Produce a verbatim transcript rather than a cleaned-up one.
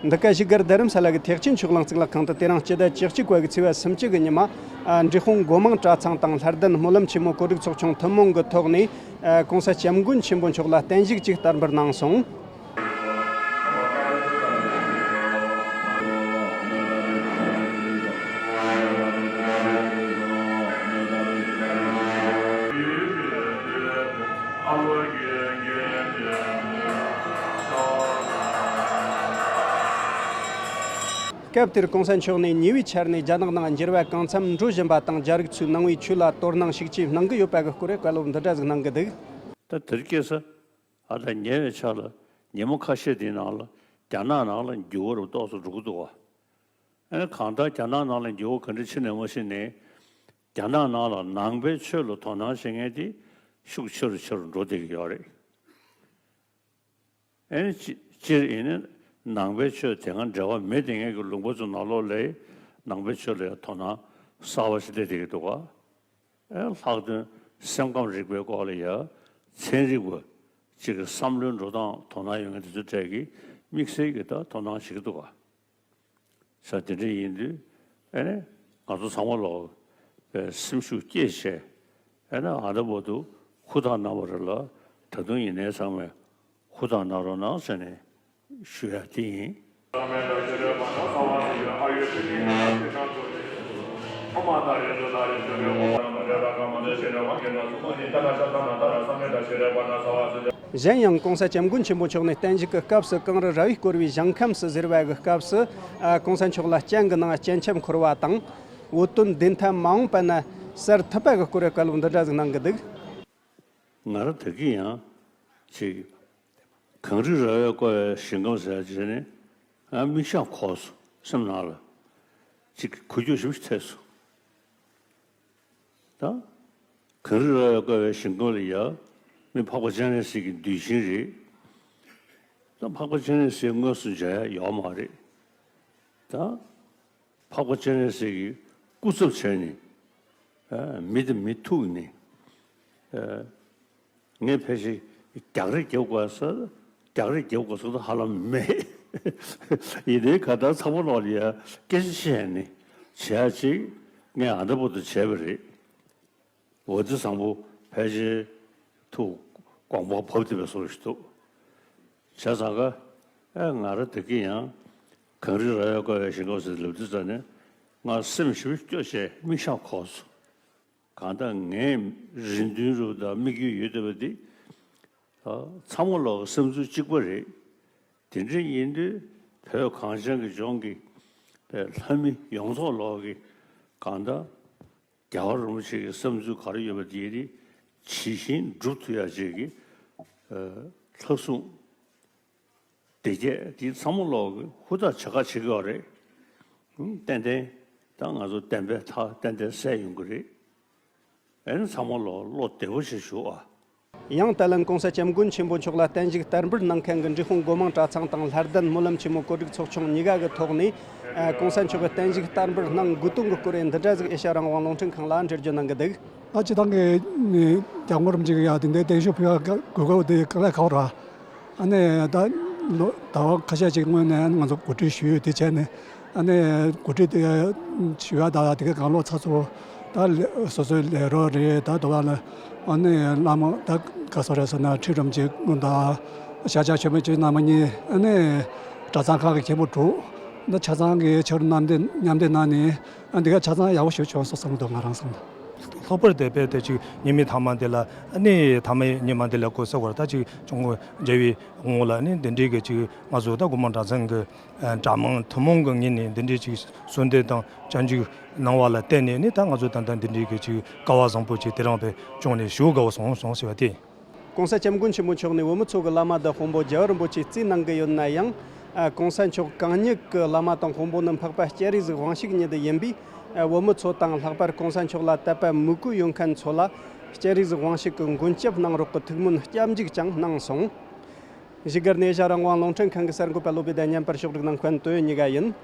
འདི་ག་བཞུགས་སྒར་རྡ་རམ་ས་ལ་གི་ཐེག་ཆེན་ཆོས་གླིང་གཙུག་ལག་ཁང་དུ་དེ་རིང་སྤྱི་ཟླ་བཅུ་གཅིག་པ་གི་ཚེས་པ་སུམ་ཅུ་གི་ཉི་མ། ཨ། འབྲས་སྤུངས་སྒོ་མང་གྲྭ་ཚང་དང་ལྷ་ལྡན་སྨོན་ལམ་ཆེན་མོ་གོ་སྒྲིག་ཚོགས་ཆུང་ཐུན་མོང་གི་ཐོག་ནས། ཨ། གོང་ས་སྐྱབས་མགོན་ཆེན་པོ་མཆོག་ལ་བརྟན་བཞུགས་ཅིག་བསྟར་འབུལ་གནང་སོང་། སྐབས་དེར་གོང་ས་མཆོག་ནས་ཉེ་བའི་ཆར་ནས་རྒྱ་ནག་ནང་འགྱུར་བ་གང་འཚམ་འགྲོ་བཞིན་པ་དང་། རྒྱ་རིགས་ཚོའི་ནང་པའི་ཆོས་ལ་དོ་སྣང་ཤུགས་ཆེ་གནང་གི་ཡོད་པ་གི་སྐོར་བཀའ་སློབ་འདི་འདྲ་ཟིག་གནང་གི་འདུག་ད་དེར་སྐྱེས་ས། ཨ། ད་ཉེ་བའི་ཆར་ལ་ཉིན་མོ་ཁ་ཤས་དེའི་ནང་ལ་རྒྱ་ནག་ནང་ལ་འགྱུར་བ་རུ་ཏོག་ཙམ་འགྲོ་གི་འདུག་བ། ཨ་ནི་གང་ལྟར་རྒྱ་ནག་ནང་ལ་འགྱུར་བ་ག་འདྲ་ཕྱིན་ནས་མ་ཕྱིན་ནས། རྒྱ་ནག་ནང་ལ་ནང་པའི་ཆོས་ལ་དོ་སྣང་བྱེད་མཁན་དེ་ཤུགས་ཆེ་རུ་ཆེ་རུ་འགྲོ་བསྡད་ཀྱི་ཡོད་རེད། ཨེ་ནི་སྤྱི་སྤྱིར་ཡིན་ན་ནང་པའི་ཆོས་དེ་སྔ་འབྲེལ་བ་མེད་བསྡད་མཁན་གྱི་ལུང་པ་ཚོ་ནང་ལོགས་ལ་ནང་པའི་ཆོས་ལ་ཡང་དོ་སྣང་གསར་པ་ཞིག་སླེབས་བསྡད་ཀྱི་འདུག་ག་ཨེ། ལྷག་དོན་སེམས་ཁམས་རིག་པའི་སྐོར་ལ་ཡང་ཚན་རིག་པ་གཅིག་གི་བསམ་བློའི་འགྲོ་སྟངས་དོ་སྣང་ཡོད་མཁན་དེ་ཚོའི་གྲས་ཀྱིས་དམིགས་བསལ་གྱི་ད་དོ་སྣང་བྱེད་ཀྱི་འདུག་ག་ས་དེ་འདྲ་ཡིན་དུས། ཨེ་ནི་ང་ཚོ་ཚང་མ་ལོག་པའི་སེམས་ཤུགས་བསྐྱེད་བྱས། ཨེ་ནི་ཨ་ད་བར་དུ་ཧུར་ཐག་གནང་བ་རེད་ལ། ད་དུང་ཡིན་ནའི་ཚང་མས་ཧུར་ཐག་གནང་རོགས་གནང་ཟེར་ནས་ཞུ་ཡ་དེ་ཡིན། གཞན་ཡང་གོང་ས་སྐྱབས་མགོན་ཆེན་པོ་མཆོག་ནས་བརྟན་བཞུགས་ཀྱི་སྐབས་སུ་གངས་རི་ར་བས་བསྐོར་བའི་ཞིང་ཁམས་སུ་ཟེར་བ་གི་སྐབས་སུ། ཨ། གོང་ས་མཆོག་ལ་སྤྱན་གྱི་ནང་སྤྱན་ཆབ་འཁོར་བ་དང་། འོད་སྟོན་བདེན་མཐའ་མ་འོངས་པ་ན་གསལ་ཐུབ་པ་གི་སྐོར་བའི་བཀའ་སློབ་འདི་འདྲ་ཟིག་གནང་གི་འདུག་ང་རང་ད་གིན་ཡང་ཅིག་གངས་རི་ར་བས་བསྐོར་བའི་ཞིང་ཁམས་ཟེར་བྱས་ནས། ཨ། མིག་ཞགས་འཁོར་སོང་། སེམས་ནང་ལ་ཅིག་འགུལ་སྐྱོད་ཞིབ་ཐེབས་སོང་། ད་གངས་རི་ར་བས་བསྐོར་བའི་ཞིང་ཁམས་ལ་ཡ། མི་འཕགས་པ་སྤྱན་རས་གཟིགས་ཀྱི་གདུལ་ཞིང་རེད། ད་འཕགས་པ་སྤྱན་རས་གཟིགས་དངོས་སུ་མཇལ་ཡ་ཡོད་མ་རེད། ད་འཕགས་པ་སྤྱན་རས་གཟིགས་ཀྱི་སྐུ་ཚབ་བྱས་ནས། ཨ། མི་དང་མི་ཐུག་ནས། ཨ། ངས་ཕལ་ཆེར་རྒྱག་རེས་རྒྱབ་དགོས་ས། རྒྱག་རེས་རྒྱབ་དགོས་ས་ད་ཧ་ལམ་མེད། ཡིན་ནའི་ག་ད་ཚང་མ་ལོག་ལ་ཡ་སྐད་ཆ་བཤད་ནས་བྱེད་ཡ་ཅིག་ངས་ཨ་ད་བར་དུ་བྱས་པ་རེད། འོ་དེ་བཟང་པོ་ཕལ་ཆེར་ཐུགས་དགོངས་པ་བབས་བསྡད་པའི་བཟོ་ཞིག་འདུག་བྱས་ཙང་ཀ་ཨེ། ང་རང་ད་གིན་ཡང་གངས་རི་ར་བས་བསྐོར་བའི་ཞིང་ཁམས་ཟེར་ལབ་དུས་ཙ་ནས་ང་སེམས་ཞིབ་སྐྱོ་བྱས། མིག་ཞགས་འཁོར་སོང་། གང་ལྟར་ངའི་རེ་འདུན་རུ་དང་དམིགས་ཡུལ་ཡོད་བསྡད་པ་འདི། ཨ། ཚང་མ་ལོག་བསམ་ཚུལ་གཅིག་པ་རེད། དེ་འདྲ་ཡིན་དུས་བོད་གངས་ཅན་གྱི་ལྗོངས་ཀྱི་ལྷ་མི་ཡོངས་རྫོགས་ལོག་གི་གང་ལྟར་རྒྱལ་བ་རིན་པོ་ཆེ་གི་བསམ་ཚུལ་ག་རེ་ཡོད་པ་དེ་ནི་ཇི་བཞིན་སྒྲུབ་ཐུབ་ཡ་ཅིག་གི། ཨ། ལྷག་བསམ། བདེ་སྐྱིད་དེ་ཚང་མ་ལོག་གི་ཧུར་ཐག་བྱེད་ཁ་བྱེད་ཀྱི་ཡོད་རེད། ཧུམ། ཏན་ཏན་ད་ང་ཚོ་བདེན་པའི་མཐའ་ཏན་ཏན་གསལ་ཡོང་གི་རེད། ཨེ་ནི་ཚང་མ་ལོག་བློ་བདེ་པོ་བྱས་བཞུགས་ཨ། ཡང་ད་ལན་གོང་ས་སྐྱབས་མགོན་ཆེན་པོ་མཆོག་ལ་བརྟན་བཞུགས་བསྟར་འབུལ་གནང་མཁན་གྱི་འབྲས་སྤུངས་སྒོ་མང་གྲྭ་ཚང་དང་ལྷ་ལྡན་སྨོན་ལམ་ཆེན་མོ་གོ་སྒྲིག་ཚོགས་ཆུང་གཉིས་ཀ་གི་ཐོག་ནས། ཨ། གོང་ས་མཆོག་གི་བརྟན་བཞུགས་བསྟར་འབུལ་གནང་དགོས་དོན་གྱི་སྐོར་འདི་འདྲ་ཟིག་ཨེ་ཤ་རང་དབང་རླུང་འཕྲིན་ཁང་ལ་འགྲེལ་བརྗོད་གནང་གི་འདུག་ཨ། སྤྱིར་བཏང་གི་སྐྱབས་མགོན་རིན་པོ་ཆེ་གི་ཡ་དེ་འདྲའི་བརྟན་བཞུགས་ཕུལ་ཡ་དགོས་སྐབས་དེ་དཀའ་ལས་ཁག་པོ་རེད། ཨ་ནི་ད་ལོ་ཟླ་བ་ཁ་ཤས་ཅིག་སྔོན་ནས་ང་ཚོ་གོ་སྒྲིག་ཞུས་ཡོད། དེ་བྱས་ནས་ཨ་ནི་གོ་སྒྲིག་དེ་ཞུ་ཡ་ད་དེ་གའི་གང་ལོག་ཚར་སོང་། ད་ལས་སོ་སོའི་ལས་རོགས་རེད། ད་དུ་བ་ལ་ཨ་ནི་བླ་མ་ད་ག་སོ་རེད་ཟེར་ན་ཁྲི་རིན་པོ་ཆེ་དང་ཤཱཀྱ་མཆོད་མེ་ཆོས་རྣམ་པ་གཉིས། ཨ་ནི་གྲྭ་ཚང་ཁག་གི་མཁན་པོ་དྲུག་ད་ཆ་ཚང་གི་ཕྱག་རོགས་མཉམ་འདེགས་མཉམ་འདེགས་གནང་ནས། ཨ། འདི་ག་ཆ་ཚང་ཡག་པོ་ཞིག་བྱུང་སོང་བསམ་འདུག་ང་རང་བསམ། ལྷག་པར་དུ་དཔེ་དེ་ཅིག་ཉི་མའི་ཐ་མ་འདི་ལ། ཨ་ནི་ཐ་མའི་ཉི་མ་འདི་ལ་སྐུ་གསར་བར་ད་ཅིག་སྐྱབས་མགོན་མཇལ་བའི་ངོ་ལ་ནི་འདི་འདྲའི་གི་ཅིག་ང་ཚོ་ད་སྒོ་མང་གྲྭ་ཚང་གི་གྲྭ་མང་ཐུན་མོང་གི་ངོས་ནས་འདི་འདྲའི་ཅིག་གསོལ་འདེབས་དང་སྐྱབས་འཇུག་གནང་བ་ལ་བརྟེན་ནས་ནི་ད་ང་ཚོ་ད་ལྟ་འདི་འདྲའི་གི་ཅིག་སྐལ་བ་བཟང་པོ་ཅིག་དེ་རིང་དཔེ་བྱུང་ནས་ཞེ་དགའ་བོ་སོང་སོང་ཟེར་བ་དེ། གོང་ས་སྐྱབས་མགོན་ཆེན་པོ་མཆོག་ནས་བོད་མི་ཚོ་གི་བླ་མ་དང་དཔོན་པོ་རྒྱལ་བ་རིན་པོ་ཆེ་བརྩིས་གནང་གི་ཡོད་ན་ཡང་། ཨ། གོང་ས་མཆོག་གང་ཉིད་ཀྱི་བླ་མ་དང་དཔོན་པོ་ནི་འཕགས་པ་སྤྱན་རས་གཟིགས་དབང་ཕྱུག་ཉིད་ཡིན་པས། ཨ། བོད་མི་ཚོ་དང་ལྷག་པར་གོང་ས་མཆོག་ལ་དད་པ་མོས་གུས་ཡོད་མཁན་ཚོ་ལ་སྤྱན་རས་གཟིགས་དབང་ཕྱུག་གི་མགོན་སྐྱབས་གནང་རོགས་ཀྱི་ཐུགས་སྨོན་སྐྱབས་འཇུག་ཀྱང་གནང་སོང་། བཞུགས་སྒར་ནས་ཨེ་ཤ་རང་དབང་རླུང་འཕྲིན་ཁང་གི་གསར་འགོད་པ་བློ་བྷེ་དང་མཉམ་པར་ཕྱོགས་སྒྲིག་གནང་མཁན་དོན་གཉིས་ཀ་ཡིན།